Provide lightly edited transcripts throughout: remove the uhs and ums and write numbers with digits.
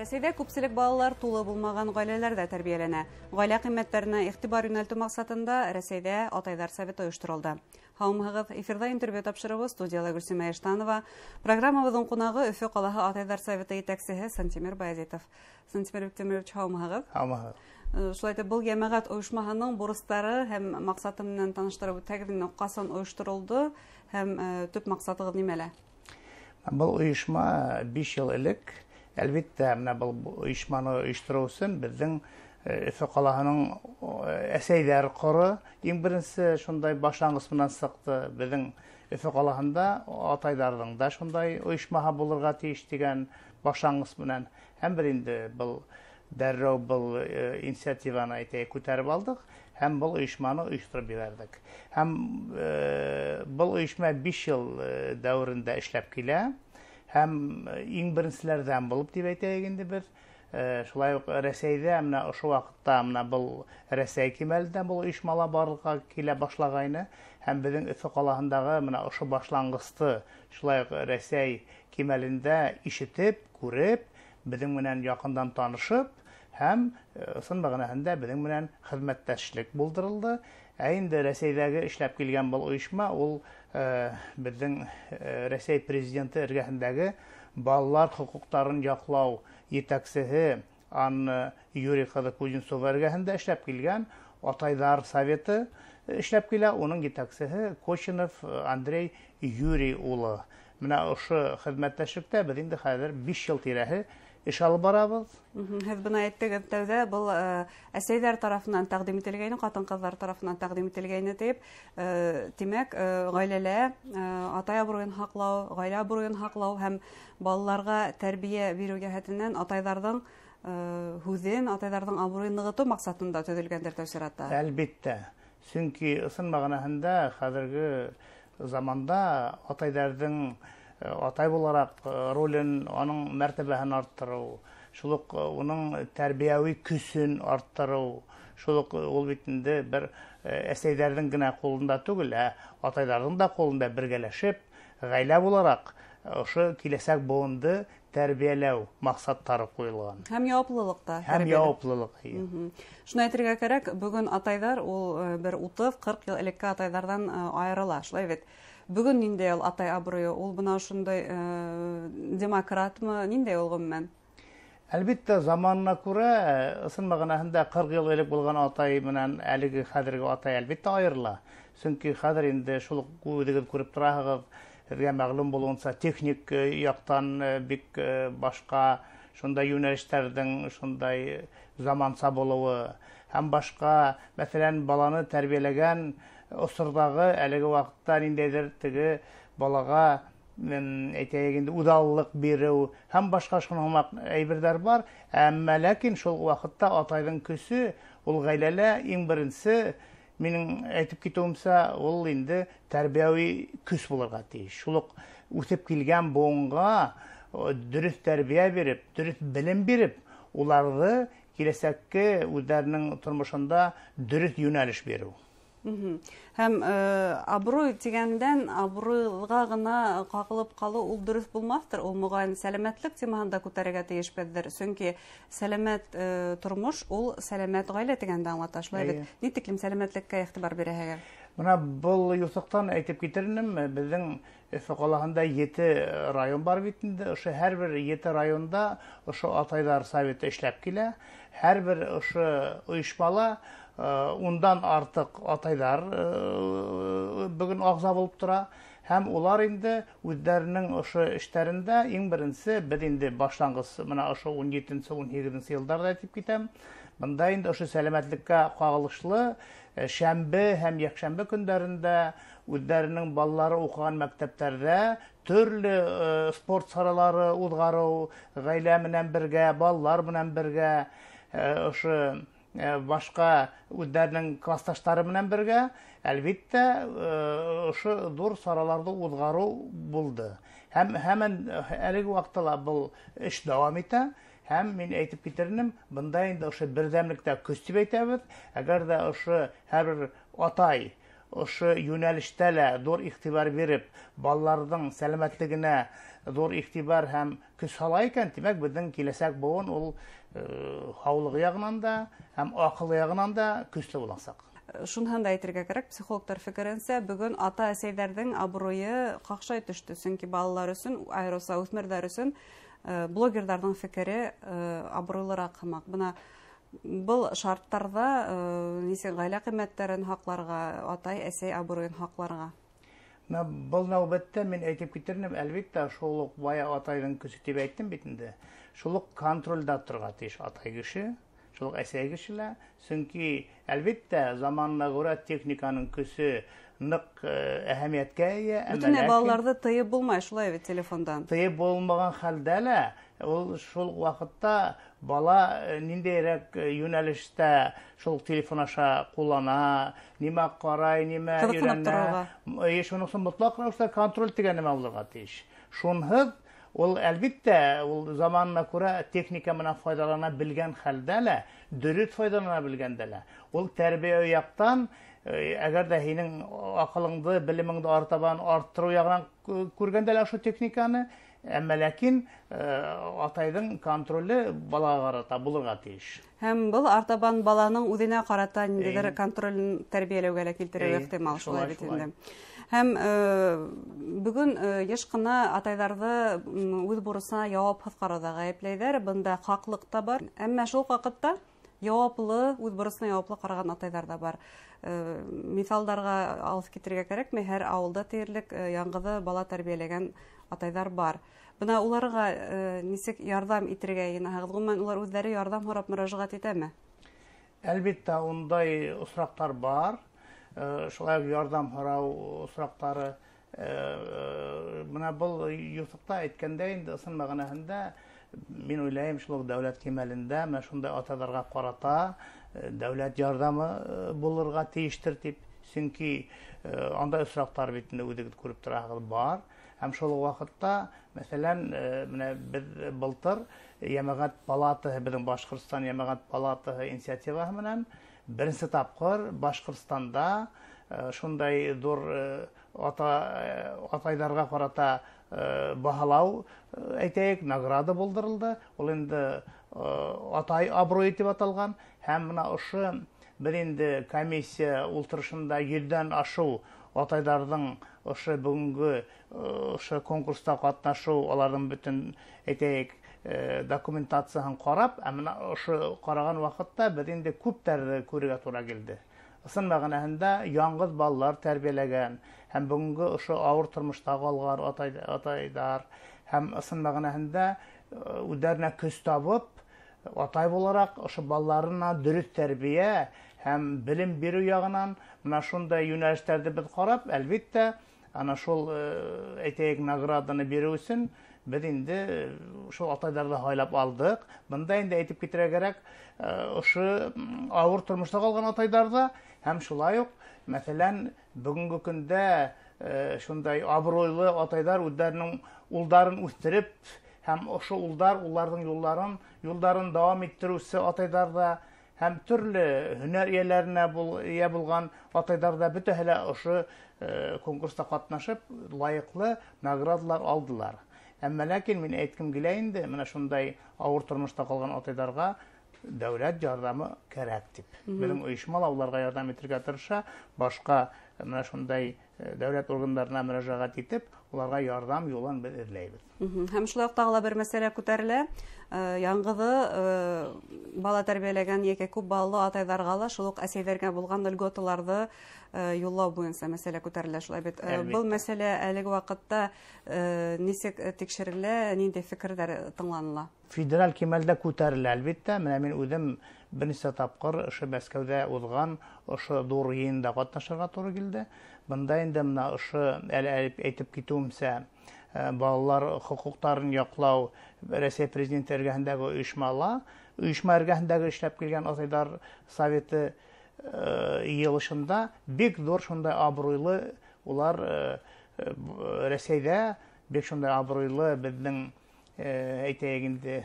Рәсәйҙә күпселек балалар тулы булмаған ғаиләләрҙә тәрбиәләнә. Ғаилә ҡиммәттәренә иғтибар йүнәлтеү маҡсатында Рәсәйҙә Атайҙар советы ойошторолдо. Һаумыһығыҙ, эфирҙа интервью тапшырыуы, студияла Гөлсимә Иштанова. Программабыҙҙың ҡунағы Өфө ҡалаһы Атайҙар советы етәксеһе Сантимер Баязитов. Сантимер Биктимирович, һаумыһығыҙ. Һаумыһығыҙ. Шулай итеп, был йәмәғәт ойошмаһының бурыстары һәм маҡсаты менән таныштырып үтһәгеҙ, ҡасан ойошторолдо һәм төп маҡсатығыҙ нимәлә? Был ойошма 5 йыл элек. Әлбиттә, менә был ойошманы ойоштороу өсөн беҙҙең Өфө ҡалаһының әсәйҙәр ҡоро иң беренсе шундай башланғыс менән сыҡты. Беҙҙең Өфө ҡалаһында атайҙарҙың да шундай ойошмаһы булырға тейеш тигән башланғыс менән. Һәм беҙ инде был дәррәү был инициативаны әйтәйек күтәреп алдыҡ һәм был ойошманы ойоштороп ебәрҙек. Һәм был ойошма 5 йыл дәүерендә эшләп килә. Һәм иң беренселәрҙән булып тип әйтәйек инде беҙ, шулай уҡ Рәсәйҙә менә ошо ваҡытта менә был Рәсәй кимәлендә был ойошмала барлыҡҡа килә башлағайны. Һәм беҙҙең Өфө ҡалаһындағы менә ошо башланғысты шулай уҡ Рәсәй кимәлендә ишетеп, күреп, беҙҙең менән яҡындан танышып һәм ысын мәғәнәһендә беҙҙең менән хеҙмәттәшлек булдырылды. Ә инде Рәсәйҙәге эшләп килгән был ойошма ул беҙҙең Рәсәй президенты эргәһендәге балалар хоҡуҡтарын яҡлау етәксеһе Анна Юрий ҡыҙы Кузнецова эргәһендә эшләп килгән Атайҙар советы эшләп килә, уның етәксеһе Кочинов Андрей Юрий улы. Менә ошо хеҙмәттәшлектә беҙ инде хәҙер 5 йыл тирәһе эш алып барабыҙ. Һеҙ бына әйттегеҙ тәүҙә, был әсәйҙәр тарафынан тәҡдим ителгәйне, ҡатын-ҡыҙҙар тарафынан тәҡдим ителгәйне тип, тимәк, ғаиләлә атай абруйын һаҡлау, ғаилә абруйын һаҡлау һәм балаларға тәрбиә биреү йәһәтенән атайҙарҙың һүҙен, атайҙарҙың абруйын нығытыу маҡсатында төҙөлгәндер тәү сиратта. Әлбиттә, сөнки ысын мәғәнәһендә хәҙерге заманда атайҙарҙың атай булараҡ ролен, уның мәртәбәһен арттырыу, шул уҡ уның тәрбиәүи көсөн арттырыу, шул уҡ ул бит инде бер әсәйҙәрҙең генә ҡулында түгел, ә атайҙарҙың да ҡулында бергәләшеп, ғаилә булараҡ ошо киләсәк быуынды тәрбиәләү маҡсаттары ҡуйылған. Һәм яуаплылыҡ та. Һәм яуаплылыҡ, эйе. Шуны әйтергә кәрәк, бөгөн атайҙар ул бер 30-40 йыл элекке атайҙарҙан айырыла, шулай бит. Бөгөн ниндәй ул атай абруйы? Ул бына ошондай демократмы? Ниндәй ул ғөмүмән? Әлбиттә, заманына күрә, ысын мәғәнәһендә 40 йыл элек булған атай менән әлеге хәҙерге атай әлбиттә айырыла. Сөнки хәҙер инде шул уҡ үҙегеҙ күреп тораһығыҙ, һеҙгә мәғлүм булыуынса, техник яҡтан бик башҡа шундай йүнәлештәрҙең шундай заманса булыуы һәм башҡа, мәҫәлән, баланы тәрбиәләгән осорҙағы әлеге ваҡытта ниндәйҙер теге балаға, әйтәйек инде, үҙаллыҡ биреү һәм башҡа шуның һымаҡ әйберҙәр бар. Әммә ләкин шул ваҡытта атайҙың көсө ул ғаиләлә иң беренсе, минең әйтеп китеүемсә, ул инде тәрбиәүи көс булырға тейеш. Шул уҡ үҫеп килгән быуынға дөрөҫ тәрбиә биреп, дөрөҫ белем биреп, уларҙы киләсәккә үҙҙәренең тормошонда дөрөҫ йүнәлеш биреү. Һәм абруй тигәндән абруйға ғына ҡағылып ҡалыу ул дөрөҫ булмаҫтыр. Ул моғайын сәләмәтлек темаһын да күтәрергә тейешбеҙҙер. Сөнки сәләмәт тормош ул сәләмәт ғаилә тигәнде аңлата, шулай бит? Ни тиклем сәләмәтлеккә иғтибар бирәһегеҙ? Бына был юҫыҡтан әйтеп китер инем, беҙҙең Өфө ҡалаһында 7 район бар бит инде. Ошо һәр бер 7 районда ошо Атайҙар советы эшләп килә. Һәр бер ошо ойошмала ундан артыҡ атайҙар бөгөн ағза булып тора. Һәм улар инде үҙҙәренең ошо эштәрендә иң беренсе беҙ инде башланғыс бына ошо ун етенсе, ун һигеҙенсе йылдарҙа әйтеп китәм. Бында инде ошо сәләмәтлеккә ҡағылышлы шәмбе һәм йәкшәмбе көндәрендә үҙҙәренең балалары уҡыған мәктәптәрҙә төрлө спорт саралары уҙғарыу, ғаилә менән бергә, балалар менән бергә, ошо башҡа үҙҙәренең класташтары менән бергә, әлбиттә, ошо ҙур сараларҙы уҙғарыу булды. Һәм һәмән әлеге ваҡытта ла был эш дауам итә. Һәм мин әйтеп китер инем, бында инде ошо берҙәмлектә көс тип әйтәбеҙ. Әгәр ҙә ошо һәр бер атай ошо йүнәлештә лә ҙур иғтибар биреп, балаларҙың сәләмәтлегенә ҙур иғтибар һәм көс һала икән, тимәк, беҙҙең киләсәк быуын ул һаулығы яғынан да һәм аҡылы яғынан да көслө буласаҡ. Шунһын да әйтергә кәрәк, психологтар фекеренсә, бөгөн ата-әсәйҙәрҙең абруйы ҡаҡшай төштө, сөнки балалар өсөн, айырыуса үҫмерҙәр өсөн блогерҙарҙың фекере абруйлыраҡ һымаҡ. Бына был шарттарҙа нисек ғаилә ҡиммәттәрен һаҡларға, атай-әсәй абруйын һаҡларға? Был нәүбәттә мин әйтеп китер инем, әлбиттә, шул уҡ бая атайҙың көсө тип әйттем бит инде. Шул уҡ контролдә торорға тейеш атай кеше, шул уҡ әсәй кеше лә. Сөнки әлбиттә заманына күрә техниканың көсө ныҡ әһәмиәткә эйә. Бөтөнләй балаларҙы тыйып булмай, шулай бит телефондан. Тыйып булмаған хәлдә лә ул шул ваҡытта бала ниндәйерәк йүнәлештә шул телефон аша ҡуллана, нимә ҡарай, нимә өйрәнә. Шуның өсөн мотлаҡ рәүештә контроль тигән нәмә булырға тейеш. Шунһыҙ ул әлбиттә ул заманына күрә техника менән файҙалана белгән хәлдә лә, дөрөҫ файҙалана белгәндә лә, ул тәрбиә яҡтан, әгәр ҙә һинең аҡылыңды, белемеңде артабан арттырыу яғынан күргәндә лә ошо техниканы, әммә ләкин атайҙың контроле балаға ҡарата булырға тейеш. Һәм был артабан баланың үҙенә ҡарата ниндәйҙер контролен тәрбиәләүгә лә килтереүе ихтимал, шулай бит инде. Һәм бөгөн йыш ҡына атайҙарҙы үҙ бурысына яуапһыҙ ҡарауҙа ғәйепләйҙәр, бында хаҡлыҡ та бар. Әммә шул ваҡытта яуаплы, үҙ бурысына яуаплы ҡараған атайҙар ҙа бар. Миҫалдарға алып китергә кәрәкмәй, һәр ауылда тиерлек яңғыҙы бала тәрбиәләгән атайҙар бар. Бына уларға нисек ярҙам итергә йыйынаһығыҙ? Ғөмүмән, улар үҙҙәре ярҙам һорап мөрәжәғәт итәме? Әлбиттә, ундай осраҡтар бар. Шулай уҡ ярҙам һорау осраҡтары. Бына был юҫыҡта әйткәндә инде ысын мәғәнәһендә мин уйлайым, шул уҡ дәүләт кимәлендә менә шундай аталарға ҡарата дәүләт ярҙамы булырға тейештер тип, сөнки андай осраҡтар бит инде үҙегеҙ күреп тораһығыҙ бар. Һәм шул уҡ ваҡытта, мәҫәлән, менә беҙ былтыр Йәмәғәт палатаһы, беҙҙең Башҡортостан Йәмәғәт палатаһы инициативаһы менән беренсе тапҡыр Башҡортостанда шундай ҙур атайҙарға ҡарата баһалау, әйтәйек, награда булдырылды. Ул инде атай абруйы тип аталған. Һәм бына ошо беҙ инде комиссия ултырышында 100-дән ашыу атайҙарҙың ошо бөгөнгө ошо конкурста ҡатнашыу, уларҙың бөтөн, әйтәйек, документацияһын ҡарап, ә бына ошо ҡараған ваҡытта беҙ инде күптәрҙе күрергә тура килде. Ысын мәғәнәһендә яңғыҙ балалар тәрбиәләгән һәм бөгөнгө ошо ауыр тормошта ҡалған атайҙар һәм ысын мәғәнәһендә үҙҙәренә көс табып, атай булараҡ ошо балаларына дөрөҫ тәрбиә һәм белем биреү яғынан бына шундай йүнәлештәрҙе беҙ ҡарап, әлбиттә, ана шул, әйтәйек, награданы биреү өсөн беҙ инде шул атайҙарҙы һайлап алдыҡ. Бында инде әйтеп китергә кәрәк, ошо ауыр тормошта ҡалған атайҙарҙа һәм шулай уҡ, мәҫәлән, бөгөнгө көндә шундай абруйлы атайҙар үҙҙәренең улдарын үҫтереп һәм ошо улдар уларҙың юлдарын дауам иттереүсе атайҙар ҙа һәм төрлө һөнәр эйәләренә эйә булған атайҙар ҙа бөтәһе лә ошо конкурста ҡатнашып лайыҡлы наградалар алдылар. Әммә ләкин мин әйткем килә инде, менә шундай ауыр тормошта ҡалған атайҙарға дәүләт ярҙамы кәрәк тип. Беҙҙең ойошма ла уларға ярҙам итергә тырыша, башҡа менә шундай дәүләт органдарына мөрәжәғәт итеп, уларға ярҙам юлын беҙ эҙләйбеҙ. Һәм шулай уҡ тағы ла бер мәсьәлә күтәрелә. Яңғыҙы бала тәрбиәләгән йәки күп балалы атайҙарға ла шул уҡ әсәйҙәргә булған льготаларҙы юллау буйынса мәсьәлә күтәрелә, шулай бит. Был мәсьәлә әлеге ваҡытта нисек тикшерелә, ниндәй фекерҙәр тыңланыла? Федераль кимәлдә күтәрелә, әлбиттә. Менә мин үҙем бер нисә тапҡыр ошо Мәскәүҙә уҙған ошо ҙур йыйында ҡатнашырға тура килде. Бында инде менә ошо әле әйтеп китеүемсә, балалар хоҡуҡтарын яҡлау Рәсәй Президенты эргәһендәге ойошма эргәһендәге эшләп килгән атайҙар советы йыйылышында бик ҙур шундай абруйлы улар, Рәсәйҙә бик шундай абруйлы беҙҙең, әйтәйек инде,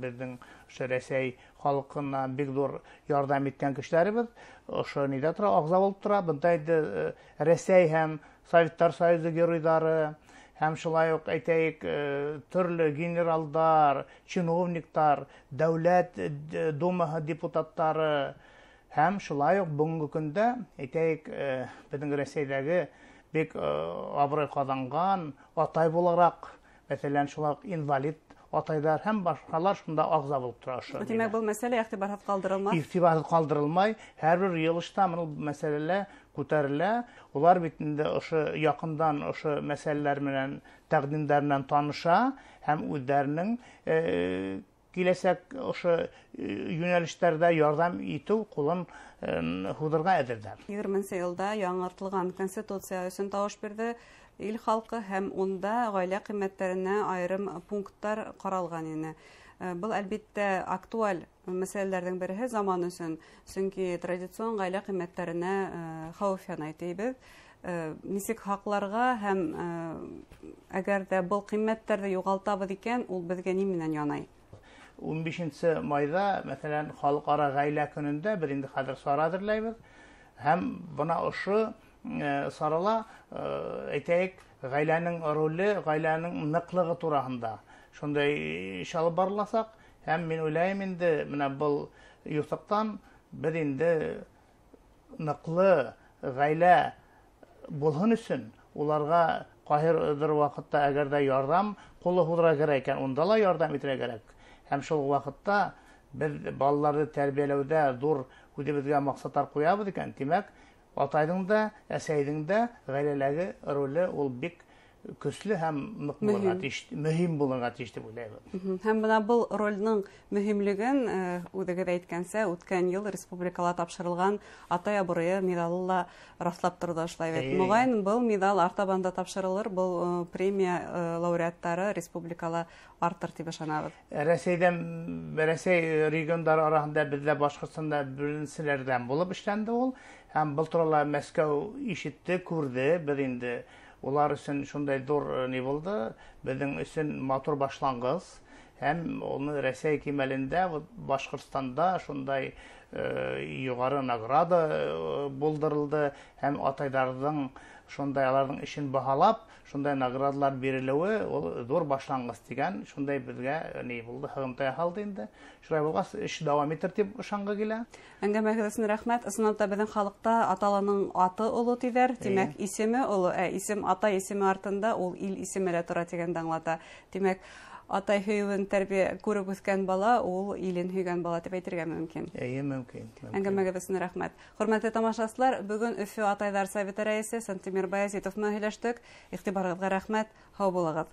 беҙҙең ошо Рәсәй халҡына бик ҙур ярҙам иткән кешеләребеҙ ошо ниҙә тора, ағза булып тора. Бында инде Рәсәй һәм Советтар Союзы геройҙары Һәм шулай уҡ әйтәйек, төрлө генералдар, чиновниктар, дәүләт думаһы депутаттары һәм шулай уҡ бөгөнгө көндә әйтәйек, беҙҙең Рәсәйҙәге бик абруй ҡаҙанған атай булараҡ, мәҫәлән, шулай уҡ инвалид атайҙар һәм башҡалар шунда ағза булып тора ошо. Тимәк, был мәсьәлә иғтибарһыҙ ҡалдырылмай. Иғтибарһыҙ ҡалдырылмай. Һәр бер йыйылышта был мәсьәләләр күтәрелә. Улар бит инде ошо яҡындан ошо мәсьәләләр менән, тәҡдимдәр менән таныша һәм үҙҙәренең киләсәк ошо йүнәлештәрҙә ярҙам итеү ҡулын һуҙырға әҙерҙәр. 20 йылда яңыртылған Конституция өсөн тауыш бирҙе ил халҡы һәм унда ғаилә ҡиммәттәренә айырым пункттар ҡаралған ине. Был әлбиттә актуаль мәсьәләләрҙең береһе заман өсөн, сөнки традицион ғаилә ҡиммәттәренә хәүеф янай тейбеҙ. Нисек һаҡларға һәм әгәр ҙә был ҡиммәттәрҙе юғалтабыҙ икән, ул беҙгә ни менән янай? 15 майҙа, мәҫәлән, халыҡ-ара ғаилә көнөндә беҙ инде хәҙер сара әҙерләйбеҙ. Һәм бына ошо сарала, әйтәйек, ғаиләнең роле, ғаиләнең ныҡлығы тураһында шундай эш алып барыласаҡ. Һәм мин уйлайым инде, бына был юҫыҡтан беҙ инде ныҡлы ғаилә булһын өсөн уларға ҡайһылыр ваҡытта әгәр ҙә ярҙам ҡулы һуҙырға кәрәк икән, унда ла ярҙам итергә кәрәк. Һәм шул ваҡытта беҙ балаларҙы тәрбиәләүҙә ҙур үҙебеҙгә маҡсаттар ҡуябыҙ икән, тимәк, атайҙың да, әсәйҙең дә ғаиләләге роле ул бик көслө һәм ныҡ булырға тейеш, мөһим булырға тейеш тип уйлайбыҙ. Һәм бына был ролдең мөһимлеген үҙегеҙ әйткәнсә, үткән йыл республикала тапшырылған Атай абруйы миҙалы ла раҫлап торҙо ошолай бит. Моғайын, был миҙал артабан да тапшырылыр, был премия лауреаттары республикала артыр тип ышанабыҙ. Рәсәйҙән, Рәсәй региондары араһында беҙҙә Башҡортостанда беренселәрҙән булып эшләнде ул. Һәм был турала Мәскәү ишетте, күрҙе. Беҙ инде улар өсөн шундай ҙур ни булды, беҙҙең өсөн матур башланғыс. Һәм уны Рәсәй кимәлендә, Башҡортостанда шундай юғары награда булдырылды. Һәм атайҙарҙың шундай аларҙың эшен баһалап, шундай наградалар бирелеүе ул ҙур башланғыс тигән шундай беҙгә ни булды, һығымта яһалды инде. Шулай булғас, эш дауам итер тип ышанғы килә. Әңгәмәгеҙ өсөн рәхмәт. Ысынлап та беҙҙең халыҡта аталаның аты оло тиҙәр, тимәк, исеме оло, ә исем атай исеме артында ул ил исеме лә тора тигәнде аңлата. Тимәк, атай һөйөүен тәрбиә күреп үҫкән бала ул илен һөйгән бала тип әйтергә мөмкин. Эйе, мөмкин, мөмкин. Әңгәмәгеҙ өсөн рәхмәт. Хөрмәтле тамашасылар, бөгөн Өфө атайҙар советы рәйесе Сантимир Баязитов менән һөйләштек. Иғтибарығыҙға рәхмәт. Һау булығыҙ.